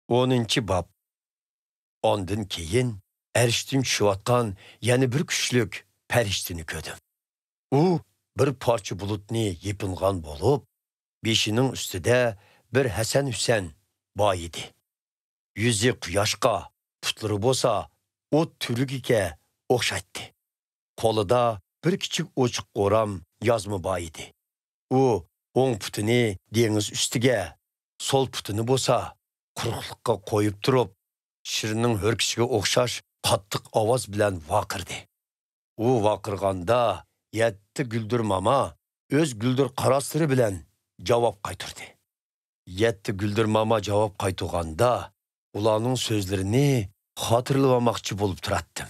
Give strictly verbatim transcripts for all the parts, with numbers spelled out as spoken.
ئونىنچى باب. ئاندىن كېيىن ئەرشتىن چۈشۈۋاتقان يەنە بىر كۈچلۈك پەرىشتىنى كۆردۈم. ئۇ بىر پارچە بۇلۇتنى يېپىنغان بولۇپ، بېشىنىڭ ئۈستىدە بىر ھەسەن-ھۈسەن بار ئىدى. يۈزى قۇياشقا، پۇتلىرى بولسا ئوت تۈۋرۈكىگە ئوخشايتتى. قولىدا بىر كىچىك ئوچۇق ئورام يازما بار ئىدى. ئۇ ئوڭ پۇتىنى دېڭىز ئۈستىگە، سول پۇتىنى بولسا قۇرۇقلۇققا قويۇپ تۇرۇپ، شىرنىڭ ھۆركىشىگە ئوخشاش قاتتىق ئاۋاز بىلەن ۋارقىرىدى. ئۇ ۋارقىرىغاندا، يەتتە گۈلدۈر ماما ئۆز گۈلدۈر قاراسلىرى بىلەن جاۋاب قايتۇردى. يەتتە گۈلدۈر ماما جاۋاب قايتۇرغاندا، ئۇلارنىڭ سۆزلىرىنى خاتىرىلىۋالماقچى بولۇپ تۇراتتىم.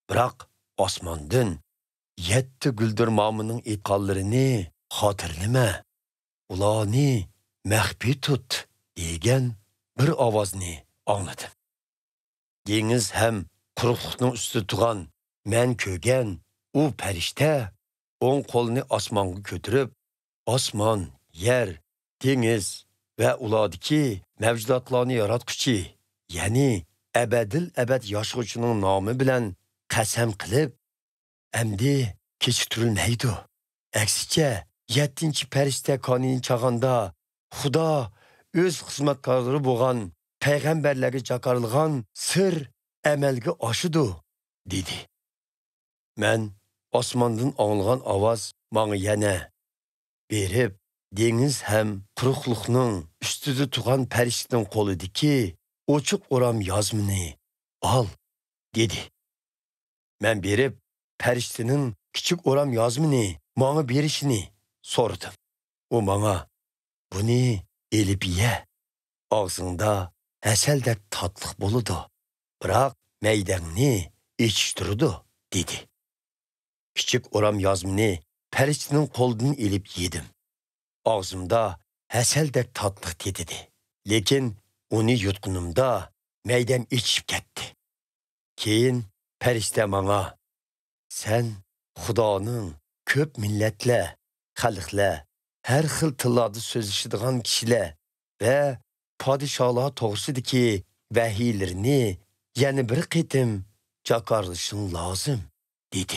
بىراق ئاسماندىن، «يەتتە گۈلدۈر مامىنىڭ ئېيتقانلىرىنى خاتىرىلىمە، ئۇلارنى مەخپىي تۇت» دېگەن بىر ئاۋازنى ئاڭلىدىم. دېڭىز ھەم قۇرۇقلۇقنىڭ ئۈستىدە تۇرغان مەن كۆرگەن ئۇ پەرىشتە ئوڭ قولىنى ئاسمانغا كۆتۈرۈپ، ئاسمان، يەر، دېڭىز ۋە ئۇلاردىكى مەۋجۇداتلارنى ياراتقۇچى، يەنى ئەبەدىل ئەبەد ياشىغۇچىنىڭ نامى بىلەن قەسەم قىلىپ، «ئەمدى كېچىكتۈرۈلمەيدۇ. ئەكسىچە، يەتتىنچى پەرىشتە كانىنى چاغاندا، خۇدا ئۆز خىزمەتكارلىرى بولغان پەيغەمبەرلەرگە جاكارلىغان سىر ئەمەلگە ئاشىدۇ» دېدى. مەن ئاسماندىن ئاڭلىغان ئاۋاز ماڭا يەنە، «بېرىپ، دېڭىز ھەم قۇرۇقلۇقنىڭ ئۈستىدە تۇرغان پەرىشتىنىڭ قولىدىكى ئوچۇق ئورام يازمىنى ئال» دېدى. مەن بېرىپ، پەرىشتىنىڭ كىچىك ئورام يازمىنى ماڭا بېرىشىنى سورىدىم. ئۇ ماڭا، «بۇنى ئېلىپ يە. ئاغزىڭدا ھەسەلدەك تاتلىق بولىدۇ، بىراق مەيدەڭنى ئېچىشتۇرىدۇ» دېدى. كىچىك ئورام يازمىنى پەرىشتىنىڭ قولىدىن ئېلىپ يېدىم. ئاغزىمدا ھەسەلدەك تاتلىق تېتىدى. لېكىن ئۇنى يۇتقىنىمدا مەيدەم ئېچىشىپ كەتتى. كېيىن پەرىشتە ماڭا، «سەن خۇدانىڭ كۆپ مىللەتلەر، خەلقلەر، ھەر خىل تىللاردا سۆزلىشىدىغان كىشىلەر ۋە پادىشاھلار توغرىسىدىكى ۋەھىيلىرىنى يەنە بىر قېتىم جاكارلىشىڭ لازىم» دېدى.